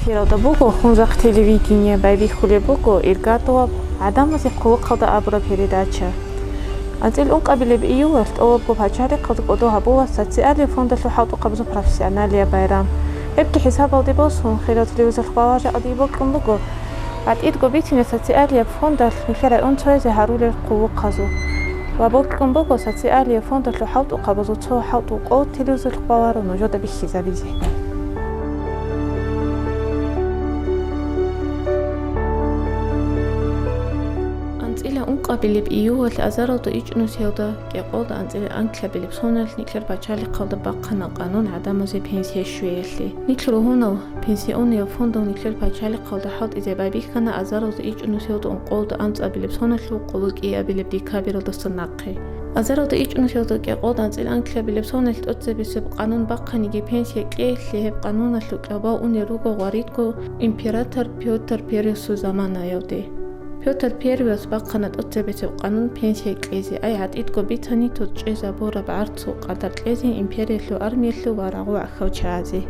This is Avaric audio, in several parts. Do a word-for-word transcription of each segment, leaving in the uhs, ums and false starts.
Эфиралда буго Хунзахъ телевидение, байбихьулеб буго иргадулаб, гӀадамазе хъулухъалда абураб передача. АнцӀила ункъабилеб июлалъ тӀолабго пачалихъалда кӀодо гьабула социальный фондалъул хӀалтӀухъабазул профессионалияб байрам. Гьебги хӀисабалде босун, хириял телевизоралъухъ балагьараб жакъа дие бокьун буго гьатӀидго бицине социальнияб фондалъ нилъер район цоязе гьарулел хъулухъазул. Ва бокьун буго социальнияб фондалъул хӀалтӀухъабазул цо хӀалтӀул къо телевизоралъухъ баларо нужеда бихьизабизе. АнцӀила ункъабилеб июлалъ азаралда ичӀнусиялда кӀикъоялда анцӀила анкьабилеб соналъ нилъер пачалихъалда бахъана къанун гӀадамазе пенсия щвеялъе. Нилъ ругьунал пенсионный фондал нилъер пачалихъалда хӀалтӀизе байбихьана азаралда ичӀнусиялда ункъоялда анцӀабилеб соналъул къоло кӀиабилеб декабралдаса нахъе. Азаралда ичӀнусиялда кӀикъоялда анцӀила анкьабилеб соналъ тӀоцебесеб къанун бахъаниги пенсия кьеялъе гьеб къануналъул кьабал унел руго гъваридго император Пётр Первыйсул заманаялде. Пётр Первыйас бахъана тӀоцебесеб къанун пенсия кьезе, ай гьатӀидго бицани тӀоцебесеб гӀарцул къадар кьезе империялъул армиялъул ва рагъул гӀахьалчагӀазе.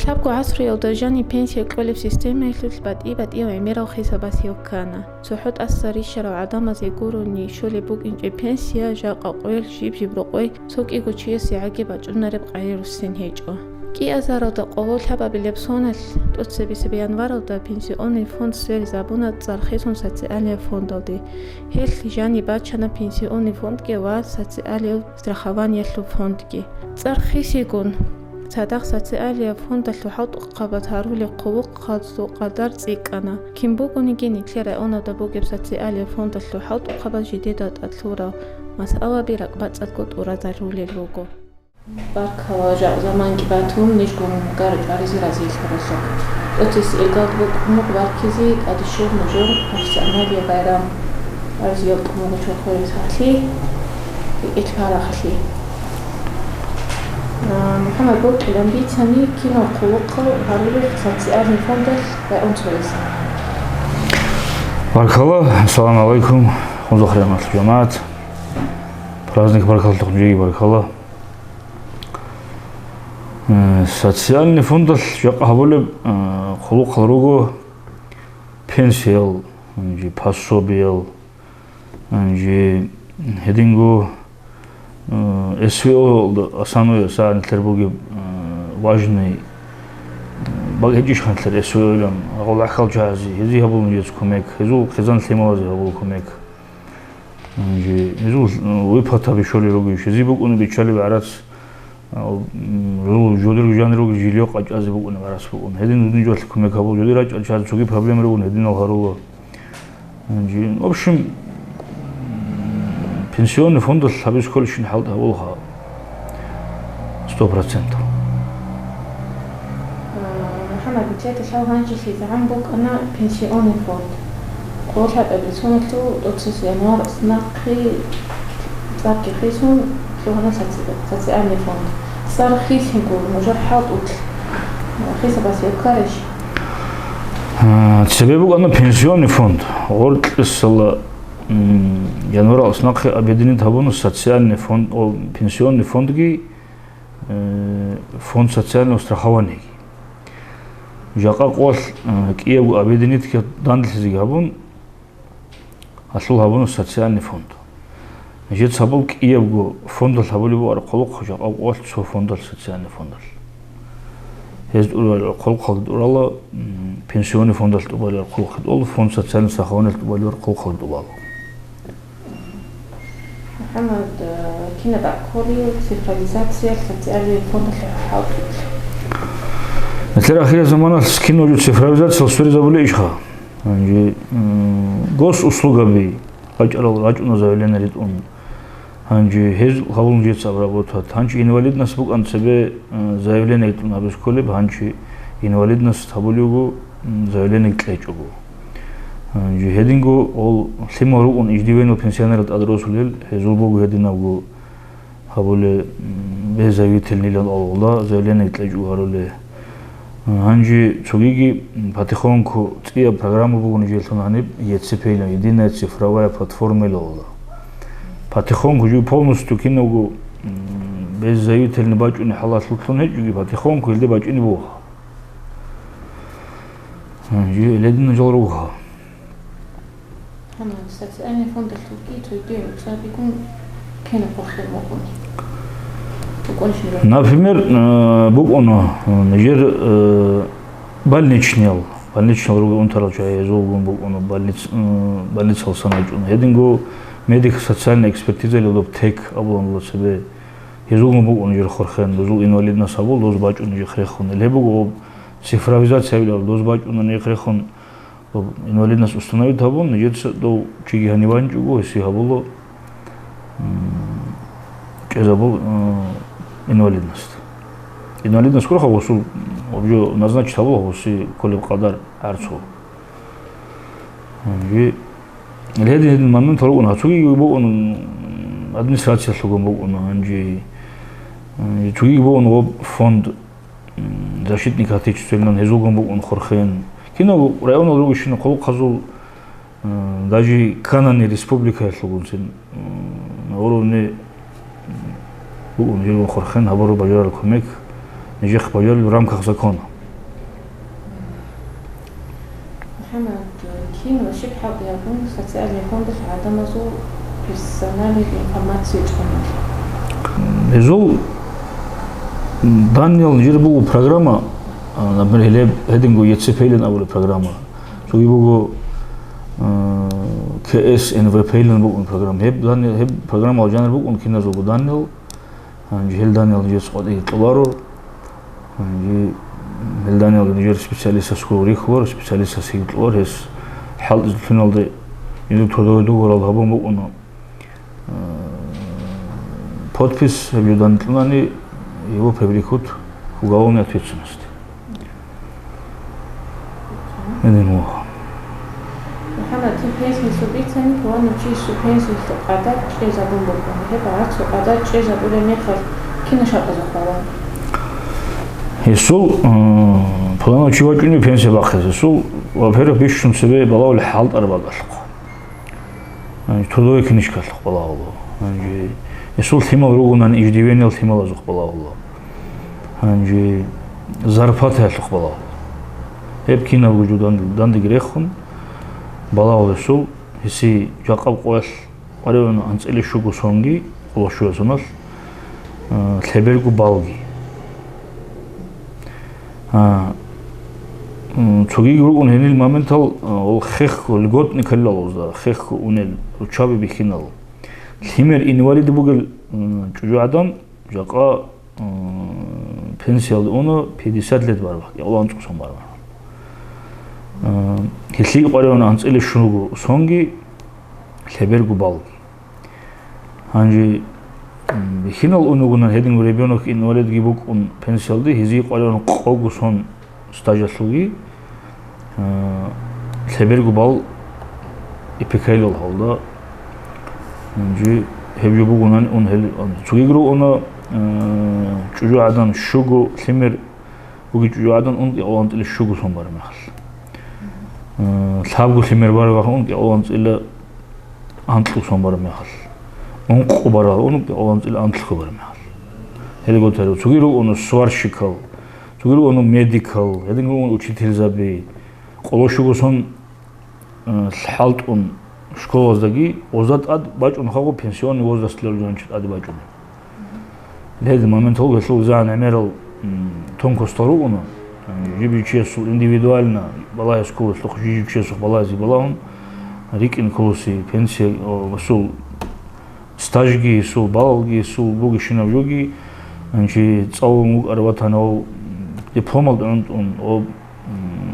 Лъабго гӀасруялда жаниб пенсия кьолеб системаялъулъ батӀи-батӀиял гӀемерал хисабасияб ккана. ЦохӀо тӀаса рищарал гӀадамазе гурони щолеб букӀинчӀеб пенсия жакъа къоялъ жиб-жиб рокъой цо кӀиго чиясе гӀаги бачӀунареб къайи-руссин гьечӀо. КӀиазаралда къоло лъабабилеб соналъ тӀоцебесеб январалда пенсионный фонд сверизабуна цӀар хисун социальный фондалде. Гьелъ жаниб бачана пенсионный фондги ва социальный страхованиялъул фондги. ЦӀар хисигун, цадахъ социальный фондалъул хӀалтӀухъабаз гьарулел хъулухъазул къадар цӀикӀкӀана. Кин бугониги нилъер районалда бугеб социальный фондалъул хӀалтӀухъабаз жидеда тӀад лъурал масъалаби ракӀбацӀцӀадго тӀуразарулел руго. Баркала, жакъа заманги батун, нижгун гара чӀваризе разилъаралъухъ. ТӀоцебесеб иргалда букӀун буго баркизе тӀаде щвел нужер профессионалияб байрам. Арзиял тӀун буго чорхое сахлъи, кӀикъоялда парахлъи. А, МухӀаммад, бокьилан бицани, кинал хъулухъал гьарулел социальный фондалъ район цоясе? Баркала, ассаламу гӀалайкум, Хунзахъ районалъул жамагӀат. Праздник баркаллъухъ нужееги баркала. Э, социальный фондалъ жакъа гьабулеб, э, хъулухъал руго пенсиял, гьанже пособиял, гьанже гьединго, э, СВО-алда, основное, сагӀат нилъер бугеб, э, важный, э, бакӀ гьечӀищ нилъер СВО-ян, гъолахъал жагьази, гьезие гьабула нужеца кумек, гьезул хъизан-лъималазе гьабула кумек. Гьанже гьезул, э, выплатаби щолел ругищ, гьезие букӀуна биччалеб гӀарац, а, м, жо-, жодерго жанир ругел жильё къачӀазе букӀуна гӀарац букӀун. Гьедин нужее жолъе кумек гьабула, жодир рачӀарал чагӀазе цоги проблема ругони гьединал гьарула. Гьанже, в общем, пенсионный фондалъ гьабиз кколебщин хӀалтӀи гьабулаха. Сто процентов. А, МухӀаммад, нилъеда лъал гьанжелъи загӀан букӀана пенсионный фонд. Къоло лъабабилеб соналъул тӀоцебесеб январалдаса нахъе цӀарги хисун лъугьана соци-, социальный фонд. ЦӀар хисиго нужер хӀалтӀулъ, а, хисабасеб ккарищ? А, цебе букӀана пенсионный фонд. Гъоркьисала, м, январалдаса нахъе объединить гьабуна социальный фонд, о, пенсионный фондги, э, фонд социального страхованияги. Жакъа къоялъ, э, кӀиябго объединитьги данделъизеги гьабун, гьалъул гьабуна социальный фонд. Нижеца гьабул кӀиябго фондалъ гьабулеб буго хъулухъ жакъа къоялъ цо фондалъ, социальный фондалъ. Гьез тӀубалеб хъулухъалда тӀурала, м, пенсионный фондалъ тӀубалеб хъулухъалда тӀубала, фонд социального страхованиялъ тӀубалеб хъулухъалда тӀубала. МухӀаммад, э, кинаб кколеб цифровизациялъ социальный фондалъул хӀалтӀулъ? Нилъер ахирзаманалъ кинаб жо цифровизациялъ сверизабулеб ишха? Гьанже, м, госуслугаби рачӀарал рачӀуна заявление ритӀун. Гьанже гьез гьабун жеца обработать. Гьанчи инвалидность букӀан цебе, э, заявление ритӀун гьабиз кколеб, гьанчи инвалидность гьабулев вуго, м, заявление кьечӀого. Гьанже гьединго ол лъимал рукӀун иждивенал пенсионерал тӀад росулел, гьезул буго гьединабго гьабулеб, м, беззаявительныйлан алгъула заявление кьечӀого гьарулел. Гьанже цогиги, м, потихоньку цӀияб программа буго нижелъун гьаниб, Е Ц П-ян, Единая цифровая платформа илалда. Потихоньку жо полностью киналго, м, беззаявительный бачӀунеб хӀалалъулъун гьечӀоги, потихоньку гьелде бачӀунеб буго. Гьанже ледина жал руго. Гьанна социальный фондалъулги цойги цӀабигун кина хъурхъен мукӀуни. БукӀунищ нижер? Например, э, букӀуна, э, нижер, э, больничныял, больничныял руго унтарал чагӀи, гьезулгун букӀуна больниц-, э, больницал сан вачӀуна. Гьединго медико-социальная экспертиза лъураб тек абулан цебе. Гьезулгун букӀун нижер хъурхъен, дозул инвалидность гьабул, доз бачӀун нижер хъурхъен. Гьеб буго цифровизация абилеб, доз бачӀун нижер хъурхъен. Инвалидность установить гьабун, нижеца дов чиги гьанив ванчӀого, гьесие гьабула, м, чӀезабул, э, инвалидность. Инвалидность ккурха гъосул, вообще назначить гьабула гъоси кколеб къадар гӀарцул. Гьанже гьедин-гьедин моментал рукӀун, гьа цогиги букӀун, администрациялъулгун букӀун, гьанже, э, цогиги букӀун гъоб фонд, м, защитник Отечества, гьезулгун букӀун хъурхъен. Кинаб районал ругищина хъулухъазул, э, даже кканани республикаялъулгун цин, м, на уровне, м, букӀун гьезулгун хъурхъен гьабураб бажарараб кумек нижехъ бажарулеб в рамках закона. МухӀаммад, кин ва щиб хӀалтӀи гьабун социальный фондалъ гӀадамазул персональный информация чӀуна? Гьезул данныял жир буго программа, а, например, гьелеб гьединго Е Ц П илан абулеб программа. Цоги буго, а, К С Н В П илан букӀун программа. Гьеб данни-, гьеб программал жанр букӀун киназулго данныял. Гьанже гьел даниял нижеца къватӀире кьоларо. Гьанже гьел даниял нижер специалистасго рихьуларо, специалистас гьикъуларо, гьес хӀалтӀизаб лъугьиналде, гьезул трудовой договоралда гьабун букӀуна, э, подпись, гьеб жо данде кьунани, его привлекут к уголовной ответственности. Гьедин вуго. МухӀаммад, гьеб пенсиялъул бицани, пуланав чиясул пенсиялъул къадар чӀезабун буго. Гьеб гӀарцул къадар чӀезабулеб мехалъ, кинал шартӀазухъ балагьун? Гьесул, м, пуланав чи вачӀунев пенсия бахъизе, гьесул, во-первых, бищун цебе балагьулеб хӀалтӀараб бакӀалъухъ. Гьанже трудовой книжкалъухъ балагьула. Гьанже гьесул лъимал ругонани, иждивениялъул лъималазухъ балагьула. Гьанже зарплатаялъухъ балагьула. Гьеб кинабго жо данде-, дандеги рехун балагьула гьесул, гьесие жакъа къоялъ къваригӀуна анцӀила щуго сонги, къоло щуго соналъ, а, лъеберго балги. А, м, цогиги рукӀун гьенил моментал, а, ол хехго, льготный калилалузда хехго унел, руччаби бихьинал. Лъимер инвалид бугел, м, чӀужугӀадан жакъа, м, пенсиялде уна пятьдесят лет бараб, кӀикъоялда анцӀго сон бараб. А, гьелъие къваригӀуна анцӀила щуго сонги лъеберго балги. Гьанже, м, бихьинал унагунан гьединго ребёнок инвалидги букӀун пенсиялде, гьезие къваригӀуна къого сон стажалъулги, а, лъеберго бал И П К Л-ал гьалда. Гьанже гьеб жо бугонани ун гьел, цогиги ругоана, а, чӀужугӀадан щуго лъимер бугев чӀужугӀадан ун кӀикъоялда анцӀила щуго сон бараб мехалъ. А, лъабго лъимер бараб мехалъ ун кӀикъоялда анцӀила анкьго сон бараб мехалъ. Ункъо бараб ун кӀикъоялда анцӀила анлъго бараб мехалъ. Гьеле гьоркьоб цогиги ругоана сварщикал, цогиги ругоана медикал, гьединго ругоана учительзаби. Къоло щуго сон, э, хӀалтӀун школаздаги, озда тӀад бачӀун хадуб пенсионный возрастлъи жанчи тӀаде бачӀун. Гьедин моменталго гьелъул загьан гӀемерал, м, тонкостал ругоана, жиб-жиб чиясул индивидуально балагьизе кколелъухъ, жиб-жиб чиясухъ балагьизе балагьун, рикӀкӀине кколеси пенсия, о, гьесул стажги, гьесул балалги, гьесул бугебщинаб жоги, гьанже цӀалун вукӀарав ватанав дипломалда гӀунтӀун, о, м,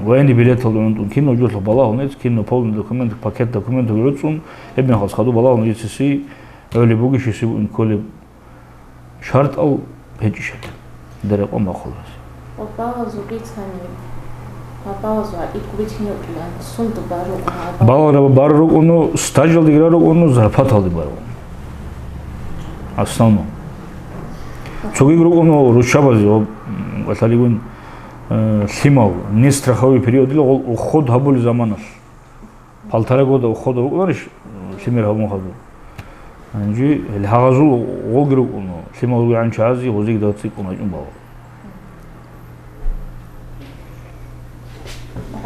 военный билеталда гӀунтӀун, кинаб жолъухъ балагьун гьечӀо, кинаб полный документ, пакет документалги гӀуцӀун, гьеб мехалъ хадуб балагьун гьечӀеси гӀолеб бугищ, гьесие букӀине кколеб шартӀал гьечӀищ гьеб, дерекъон бахъулароси. Ва балазул бицани, ва балазул гӀатӀидго бицинев вукӀилан, сунда бару, а, бал- Балалда бару рукӀуна, стажалдеги рукӀуна, зарплаталде бару. Основном. Цогиги рукӀуна руччабазе, ва, м, валъалигун, э, лъимал, не страховой период ила, гъол уход гьабулеб заманалъ. Полтора года ухода рукӀунарищ, лъимер гьабун хадуб. Гьанже гьел гьагъазул гъоги рукӀуна, лъимал ругел чагӀазе гъозиги дацӀикӀкӀун гьачӀун бала.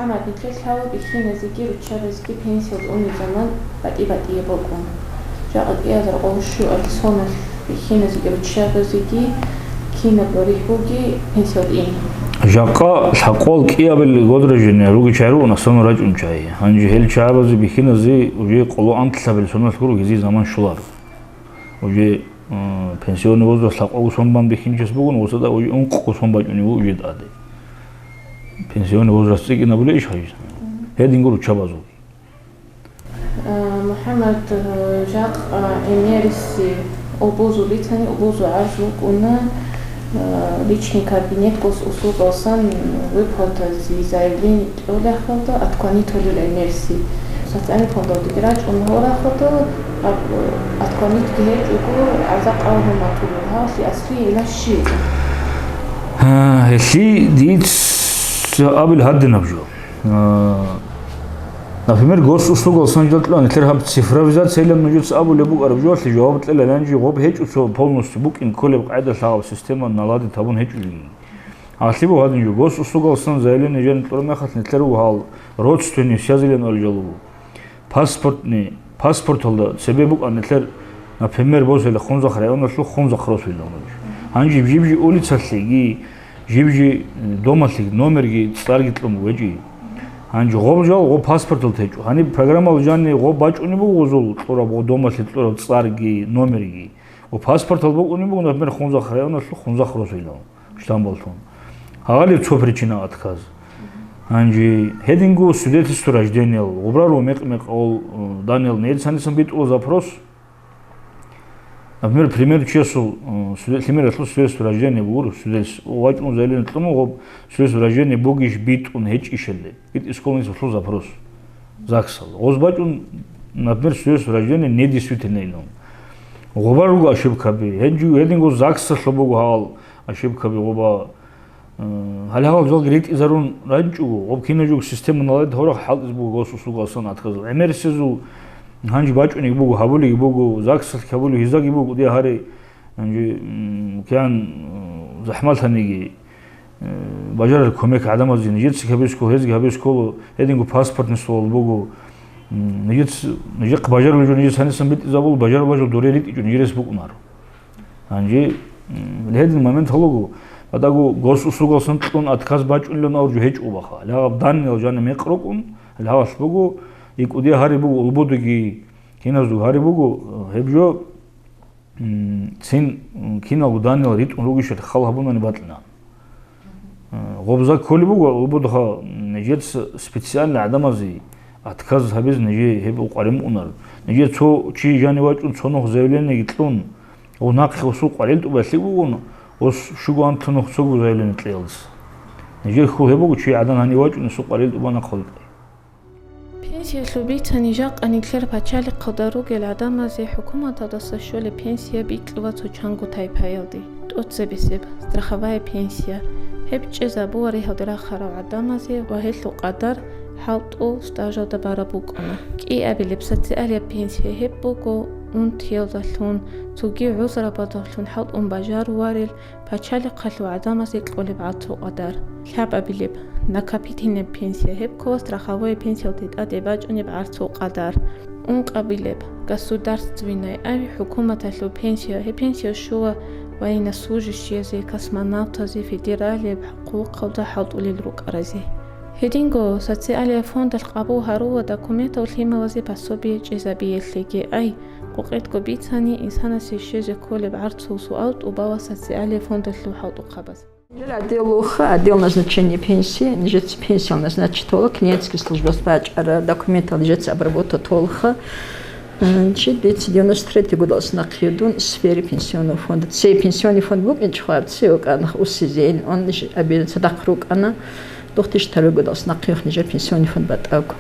МухӀаммад, нилъер лъала бихьиназеги руччабазеги пенсиялда унеб заман батӀи-батӀияб букӀун. Жакъа кӀиазарго щуабилеб соналъ бихьиназеги руччабазеги кинаб рихӀ бугеб пенсиялда ин? Жакъа лъабкъоялда кӀиабилеб год рождения ругел чагӀи ругони, асанун рачӀунел чагӀи. Гьанже гьел чагӀазул бихьиназе уже къоло анлъабилеб соналъ гуро гьезие заман щоларо. Уже, э, пенсионный возраст лъабкъого сон бан бихьинчияс бугони, гъосда уже ункъого сон бачӀунеб буго уже тӀаде. Пенсионный возраст цӀикӀкӀинабулебищ гьанже? Гьединго руччабазул. Э, МухӀаммад, э, жакъа, э, гӀемерисел обузул бицани, обузул гӀарз букӀуна, э, личный кабинет госуслугалъан выплатазе заявление кьолеб мехалда отклонить гьабулел гӀемерисе. Социальный фондалдеги рачӀун гьорахъалда, гьаб, э, отклонить гьечӀого гӀарза къабул гьабун батулел. Гьалъие аслияб гӀилла щиб? Гьа, гьелъие дица абулеб гьадинаб жо. А, например, госуслугалъан жал кьуна, нилъер гьаб цифровизациялъ нужеца абулеб букӀараб жоялъе жаваб кьела, гьанже гъоб гьечӀо цо полностью букӀин кколеб къагӀидалъ гьаб система наладить гьабун гьечӀолъи. Гьалъие буго гьадин жо, госуслугалъан заявление жаниб кьураб мехалъ нилъер вугьал родственный связилан алжалугу. Паспортный, паспорталда цебе букӀана нилъер, например, босела Хунзахъ районалъул Хунзахъ росулъ. Гьанже жиб-жиб улицалъеги, жиб-жиб домалъеги номерги цӀарги кьун бугечӀи. Гьанже гъоб жал гъоб паспортал течӀо. Гьаниб программал жаниб гъоб бачӀунеб буго гъозул кьураб, гъо домалъе кьураб цӀарги, номерги. Гъо паспортал букӀунеб буго, например, Хунзахъ районалъул Хунзахъ росулъ. Штампалъун. Гьале цо причина отказ. Гьанже гьединго свидетельство о рождениял, гъубрару мекъ-мекъал, э, даниял нерцанисан битӀула запрос. Например, пример чиясул, э, свиде-, лъимералъул свидетельство о рождения бугур, свидетельс-, вачӀун заявление кьун вуго, свидетельство о рождения бугищ битӀун гьечӀищали. БитӀисколниса лъул запрос. ЗАГСал. Гъоз бачӀун, например, свидетельство о рождения недействительный илан. Гъубар руго ошибкаби. Гьедин-, гьединго ЗАГСалъул буго гьал ошибкаби гъоба. Э, гьале гьал жалги ритӀизарун ранчӀого, гъоб кинаб жо система наладить гьорахъ хӀалтӀизе буго госуслугалъан отказал. ГӀемерисезул гьанже бачӀунеги буго, гьабулеги буго, ЗАГСалъ гьабулев гьездаги буго, дие гьаре, гьанже, м, киян, э, захӀмалъаниги, э, бажарараб кумек гӀадамазе нижеца гьабизе ккола, гьезги гьабизе ккола, гьединго паспортный суал буго. М, нижеца, нижехъ бажарулев жо нижеца гьанисан битӀизабула, бажарулев жо дуре ритӀичӀо, нижерес букӀунаро. Гьанже, м, гьедин момент гьалуго, гьадаго госуслугалъан кьун отказ бачӀунилан абураб жо гьечӀо баха. Лъагьаб даниял жаниб мекъ рукӀун, лъагьалъ буго, и кӀудия гьари буго, улбудуги, киназду гьари буго, гьеб жо, м, цин, м, киналго даниял ритӀун ругищали хал гьабунани бакьина. Э, гъобза кколеб буго, гъободха, м, нижеца специально гӀадамазе отказ гьабизе нижее гьеб къварим унар. Нижее цо чи жанив вачӀун, цо нух заявлениеги кьун, гъо нахъе гъосул къварил тӀубалъи бугун, гъос щуго анлъ нух цого заявление кьеялдаса. Нижер хьул гьеб буго, чи гӀадан гьанив вачӀун, гъосул къварил тӀуба нахъ гьолкье. Пенсиялъул бицани жакъа нилъер пачалихъалда ругел гӀадамазе хӀукуматалдаса щолеб пенсия бикьула цо чанго тайпаялде, тӀоцебесеб, страховая пенсия. Гьеб чӀезабула регьалде рахарал гӀадамазе ва гьелъул къадар хӀалтӀул стажалда бараб букӀуна. КӀиабилеб социалияб пенсия гьеб буго унтиялдалъун, цоги гӀузрабаздалъун хӀалтӀун бажаруларел, пачалихъалъул гӀадамазе кьолеб гӀарцул къадар. Лъабабилеб, накопительный пенсия, гьеб ккола страховой пенсиялде тӀаде бачӀунеб гӀарцул къадар. Ункъабилеб, государственный, ай хӀукуматалъул пенсия, гьеб пенсия щула военнослужащиязе, космонавтазе, федералияб хъулухъалда хӀалтӀулел рукӀаразе. Гьединго социалияб фондалъ къабул гьарула документал лъималазе пособие чӀезабиялъеги, ай, къокъедго бицани, инсанасе щвезе кколеб гӀарцул суал тӀубала социалияб фондалъул хӀалтӀухъабаз. Отдел уха, отдел назначения пенсии, нижеца пенсиял назначить тола, клиентский службас бачӀара, документал нижеца обработать толха. Значит, дица девяносто третий годалъ нахъе дун сфере пенсионного фонда. Цей пенсионный фонд букӀинчӀо хаб, цей вукӀана усизен, он ниж абиран цадахъ рукӀана. Духъ тыщ тару годалъ нахъе нижер пенсионный фонд батӀаго.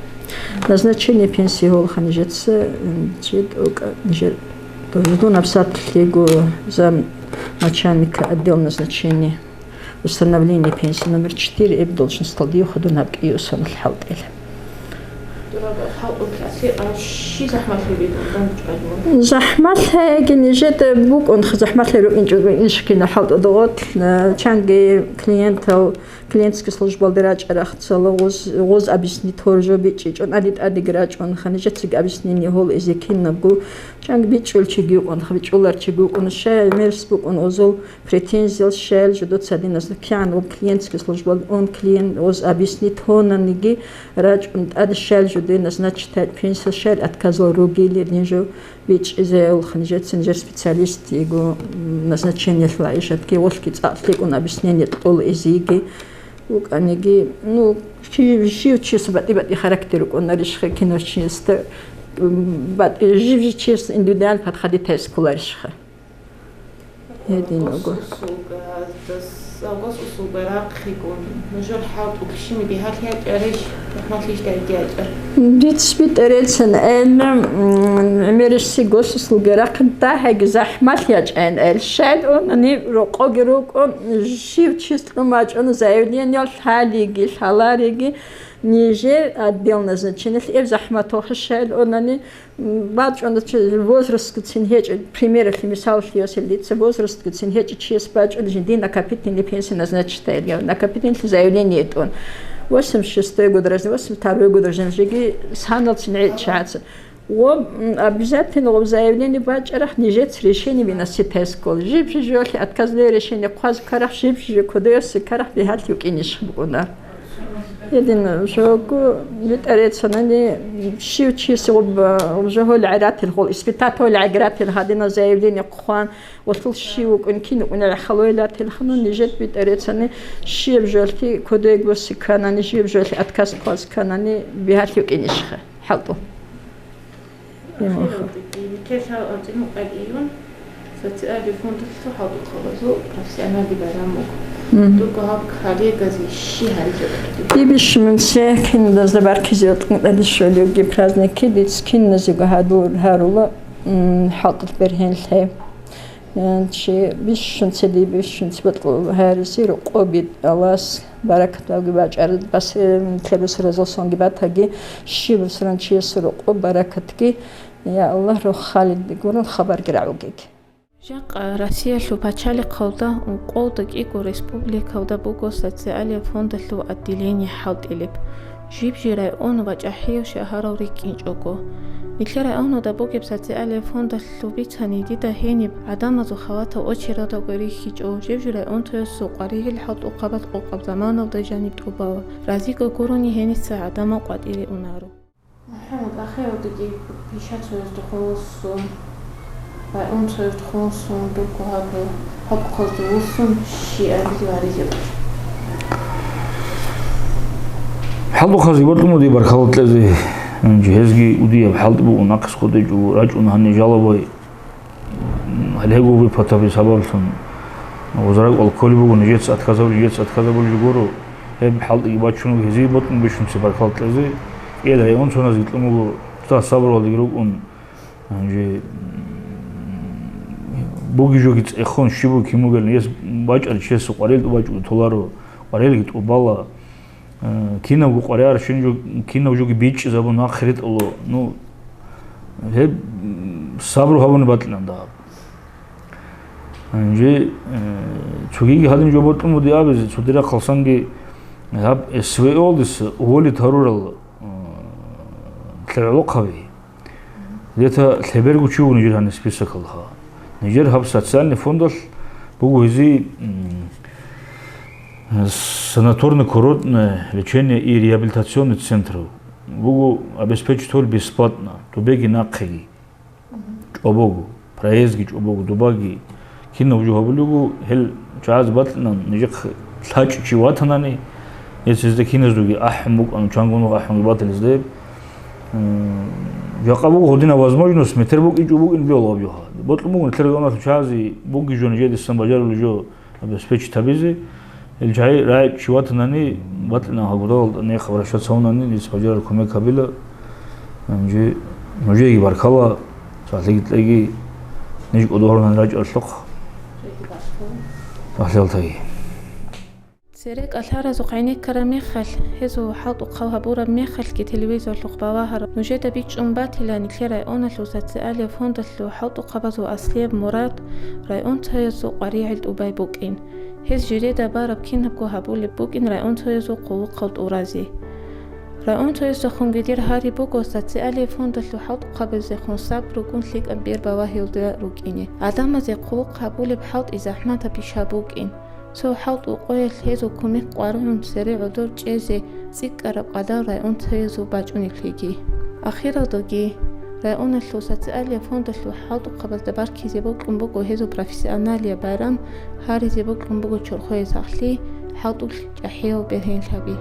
Назначение пенсии гьолха нижеца, м, чид, ока, нижер, жидун абсат лъего зам начальника отдел назначения, установления пенсии номер четыре, эб должностал дие ходун гьаб кӀиусанал хӀалтӀела. Дураб хӀалтӀулъ асе, а, щи захӀмалъи битӀун, данчӀвай мун? ЗахӀмалъи гьеги нижеда букӀун, захӀмалъи рукӀинчӀого иншкина хӀалтӀу догъот, а, чанги клиентал Клиентский службалде рачӀарахъцала гъоз, гъоз объяснить гьоржо бичӀчӀичӀун, али тӀадеги рачӀун, ха нижецаги объяснение гьол эзе кинабго, чанги бичӀчӀул чиги вукӀун, ха бичӀчӀулар чиги вукӀун, щай мерс букӀун озол претензиял, щайил жо доца диназда кигӀан ва клиентский службалде ун клиент гъоз объяснить гьонаниги рачӀун, тӀаде щайил жо диназ, значит, пенсия щайил отказал ругили, дин жо бичӀчӀизе улхъан нижеца нижер специалист йиго, м, назначениелъ лаишатги, гъолъги цӀакъ лъикӀун объяснение кьол эзиги вукӀаниги, ну, чи-, щив чияс батӀи-батӀи характер рукӀунарищха кинав чиясда, м, батӀи-, жив-жив чияс индивидуально подходить гьес кколарищха. Гьедин Август уго. Август усулгаз, август усулга рахъигун, нужер хӀалтӀулъ щиб бигьалъи ячӀарищ, рахмалъищ дайги ячӀар? Диц битӀарецан гӀелна, м, гӀемерисси госуслуги рахъин дагьаги захӀмалъ ячӀайин гӀел. Щайд унани рокъоги рукӀун, жив чис кьун бачӀун заявлениялъ лъалиги, лъалариги, нижер отдел назначениялъ эб захӀматухъе щайд унани, БачӀунда чи возрастгицин гьечӀо, примералъе, мисалалъе, если дица возрастгицин гьечӀо чияс бачӀун, жиндие накопительный пенсия назначить гьайилгав, накопительный заявление тӀун. Восемьдесят шестой год рождения, восемьдесят второй год рождения, жеги саналцин гӀечӀчӀаца. Гъоб, м, обязательно гъоб заявление бачӀарахъ нижец решение выносить гьес ккола. Жиб-жижолъи отказное решение хъваз ккарахъ, жиб-жижо кодоясе ккарахъ бигьалъ йукӀинищ букӀуна. Гьедин жого битӀарецанани, щив чиясе гъоб-, гъоб жо гьолгӀи ратил, гъол испытать гьолгӀи ратил гьадинал заявление хъван, гъолъул щив вукӀун, кин вукӀунел гӀахьалойл ратилха, ну, нижер битӀарецани, щиб жолъи кодег боси кканани, щиб жолъи отказ хъваз кканани, бигьалъ йукӀинищха хӀалтӀу. Ахиралдаги, нилъер лъабаб анцӀила мукъабилъун социальный фондалъул хӀалтӀухъабазул профессионалги байрам буго. Мгм. Дурго гьаб коллегазе щи гьаризе ккеде? Дибищ мунсе киндазда баркизе ватӀун тӀаде щолевги праздникги диц киназего гьадур гьарула, м, хӀалтӀулъ бергьенлъи. Э, чи бищунца, дибищунца батӀул гьаризе рокъоби Аллагьас баракаталги бачӀарад, бас, э, нилъер бусуразул сонги батаги, щиб бусуран чиясул рокъоб баракатги, я Аллагь, рохалиде гурун хабарги рагӀугеги. Жакъа Россиялъул пачалихъалда ункъоялда кӀиго республикалда буго социальный фондалъул отделение хӀалтӀилеб. Жиб-жиб район ва чӀахӀиял шагьарал рикӀкӀинчӀого. Нилъер районалда бугеб социальный фондалъул бицани дида гьениб гӀадамазул халатал очередалго рихьичӀо, жиб-жиб районтоясул къваригӀел хӀалтӀухъабаз къокъаб заманалда жаниб тӀубала. Разиго гурони гьениса гӀадамал къватӀире унаро. МухӀаммад, ахиралдаги пишацояздехун вуссун, районцояздехун вуссун, дурго гьаб хӀалтӀухъазда вуссун, щи абизе варизеб? ХӀалтӀухъазги бокьун буго дие баркала кьезе. Гьезги удияб хӀалтӀи буго, нахъисго дечӀого рачӀун гьаниб жалобай. Гьале гьеб выплатаби сабаблъун. Гъоза ракӀал кколеб буго, нижеца отказабулеб, нижеца отказабулеб жо гуро. Гьеб хӀалтӀиги бачун буго гьезие бокьун бищунце баркала кьезе. КӀияб районцоязги кьун буго, устаз сабралдеги рукӀун. Гьанже, м, буги жоги цӀехун, щиб буго кин бугел, гьес бачӀарав чиясул къварил тӀубачӀого толаро, къварилги тӀубала. Э, кинабго къваригӀарабщинаб жо, кинаб жоги бичӀчӀизабун нахъе ретӀула. Ну, гьеб, м, сабру гьабуни бокьилан дагьаб. Гьанже, э, цогиги гьадин жо бокьун буго дие абизе, цо дирахъалсанги гьаб СВО-лдаса уволить гьарурал, э, лъегӀолохъаби. Где-то лъеберго чи вуго нижер гьаниб списокалда. Нижер гьаб социальный фондалъ буго гьезие, м, санаторно-курортное лечение и реабилитационный центр. Буго обеспечить гьабулеб бесплатно, дубеги нахъеги чӀобого, проездги чӀобого, дубаги. Кинаб жо гьабулеб буго, гьел чагӀаз бокьилан, нижехъе лъачӀев чи ватанани, гьес гьезда киназдаги ахӀун букӀана, чанго нух ахӀунги батилан гьезда. М, жакъа буго гьадинаб возможность, метер букӀинчӀого букӀин бегьулеб жо. Бокьун буго нилъер районалъул чагӀазе буги жо нижедасан бажарулеб жо обеспечить гьабизе. Гьел чагӀи рагӀи чи ватанани, батӀина гьагуралда нехъ обращаться гьавунани, дица бажараб кумек гьабила. Гьанже нужееги баркала, цалъиги кьеги, ниж кӀодо гьарунани рачӀаралъухъ. Цалъалтаги. Цере кӀалъаразухъ гӀенеккараб мехалъ, гьезул хӀалтӀухъаб гьабураб мехалъги телевизорлъухъ бавагьараб нужеда бичӀчӀун батила нилъер районалъул социалияб фондалъул хӀалтӀухъабазул аслияб мурад районцоязул къваригӀел тӀубай букӀин. Гьез жиреда бараб кинабго гьабулеб букӀин районцоязул хъулухъал тӀуразе. Районцоясдехунги дир гьари буго социалияб фондалъул хӀалтӀухъабазехун сабру рукӀун лъикӀаб бер бавагьиялда рукӀине. Гьадамазе хъулухъ гьабулеб хӀалтӀи захӀматаб иш гьаб букӀин. Цо хӀалтӀу къоялъ гьезул кумек къваригӀун цере гӀодор чӀезе цӀикӀкӀараб къадар районцоязул бачӀунеблъиги. Ахиралдаги районалъул социалияб фондалъул хӀалтӀухъабазда баркизе бокьун буго гьезул профессионалияб байрам, гьаризе бокьун буго чорхое сахлъи, хӀалтӀулъ чӀахӀиял бергьенлъаби.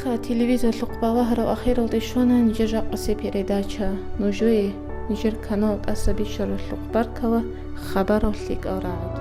Гьалеха телевизорлъухъ бавагьарав ахиралде щвана нижер жакъасеб передача. Нужее, нижер канал тӀаса бищаралъухъ баркала, хабарал лъикӀал рагӀад.